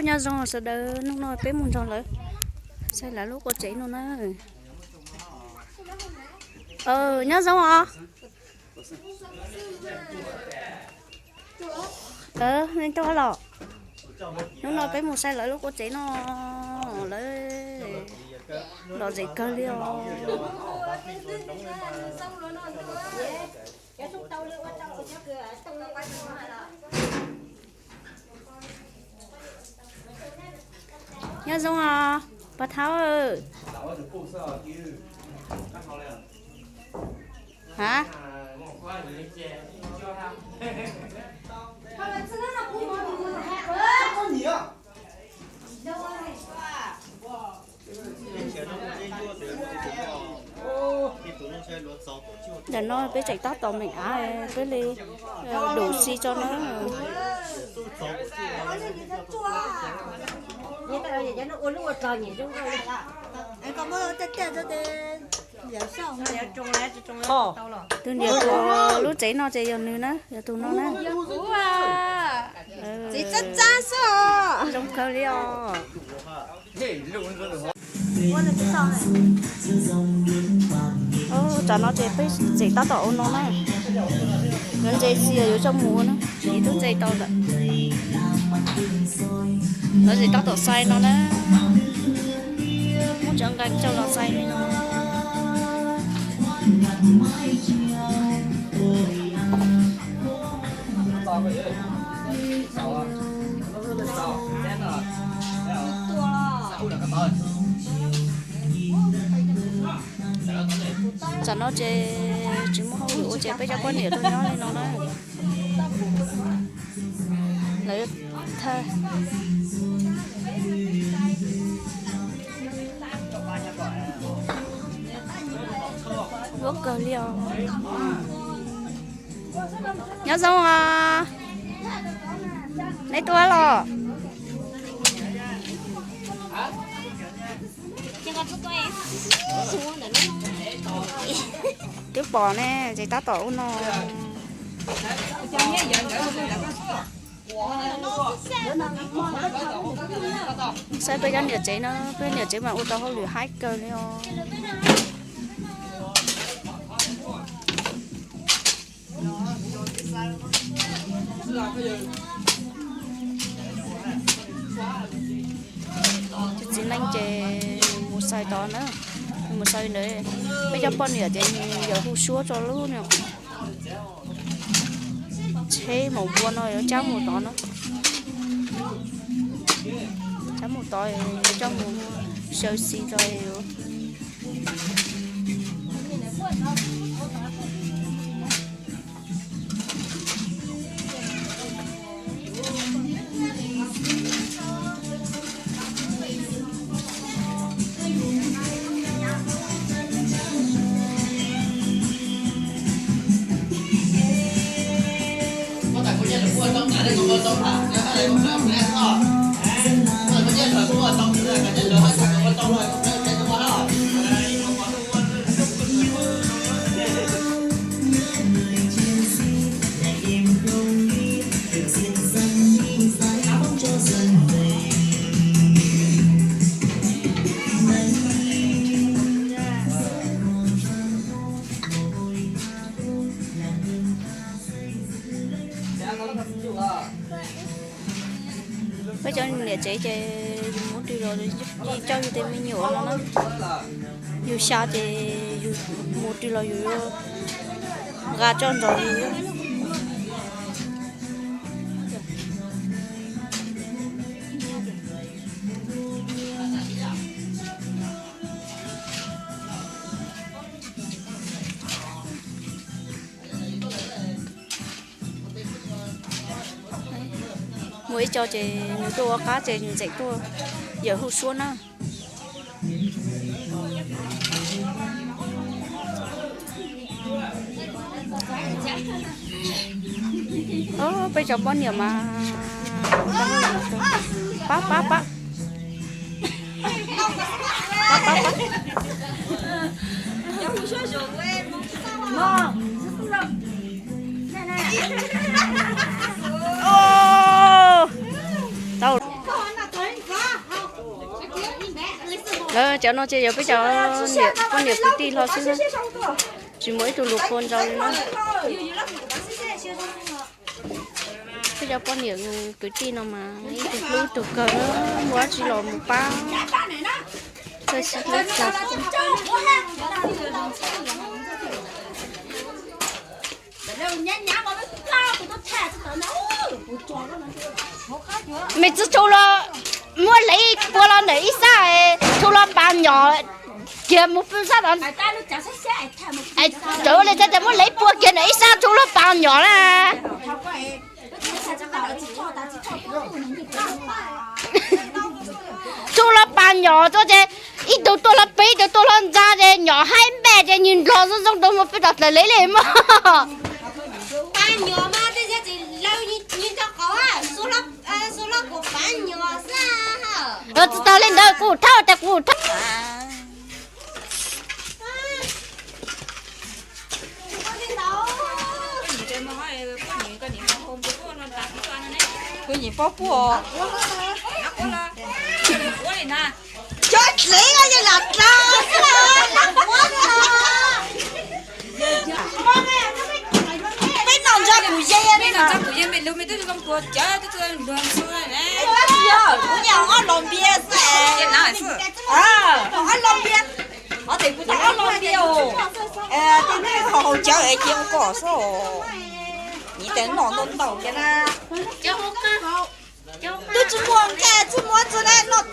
Nyob zoo sawv daws, hnub no peb mus nrog lawv saib lawv lub qua tsev no na. Nyob zoo os. Nej tuaj los? Hnub no peb mus saib lawv lub qua tsev no, lawv lom zem kawg li os. Nyob zoo os, pog Thauj. Hab? Ntawm no peb tseem tab tom meem av, peb li dum xi tso na. Tus niam tus lub tsev no ces yog nws na, yog tus no na. Txiv txab txab xwb os. Zoo kawg li os. Tsam no ces peb tseem tab tom ua no na. Yuav ntses xis yuav coj mus ua na, ib tug ntses tau lawm. Lawv tseem tab tom xais no na. Muab cov nqees coj los xais li no. Tsam no ces tsis muaj hauj lwm ua ces peb cov poj niam tuaj nyob li no na. Lawv thawj luaj kawg li os. Nyob zoo os. Neb tuaj los? Twb pom ne, ces tab tom ua no. Saib peb cov niam tsev no, peb niam tsev mas ua tau hauj lwm haib kawg li os. Txiv neej ces mus xais tod na, mus xais ntawd. Peb cov poj niam ces yawm hu suab tso lub no. Tsheb maum npua no yuav cab mus tod na. Cab mus tod, coj mus xyaw xis tso. Peb cov niam tsev ces yus mus twg los yeej coj yus tej me nyuam no na. Yus xya ces yus mus twg los yus yuav nqa coj nrog yus. Muaj ib co ces nws tuaj ua qab ces nws tseem tuaj yawm hu suab na. Peb cov poj niam mas pab pab pab. Cov no ces yog peb cov poj niam kwv tij hlo xwb, tsis muaj ib tug hluas qhua ntau li no. Peb cov poj niam kwv tij no mas ib tug hlub ib tug kawg, muaj dab tsi los mus pab, txawj sib hlub kawg. Mej tsi tshua los muab lev pua los ntawm ib sab, tshua los pas nyom kiag mus pw sab tod. Txawm ua li cas ces muab lev pua kiag ntawm ib sab tshua los pas nyom na. Tshua los pas nyom tuaj ces ib tug tuaj hlo pem ib tug tuaj hlo ntxa ces nyom haib npaj ces nws nrog zoo zoo rau mus pw tom dlaws lev li mog. Tsis tag li ntawd kuv thawj tas kuv thawj. Kuv nyiam pob puj. Cov dlev lam dlaag xwb. Peb noj ntsa kuv yeej, peb noj ntsa kuv yeej, kuv nyuam ob los npias xwb. Ob los npias, ob los npias, tej neeg haus cawv es cia ua kom xwb. Nyiam tes noj ntau ntau thiab na. Twb tsis muaj nqaij tsis muaj txog na, noj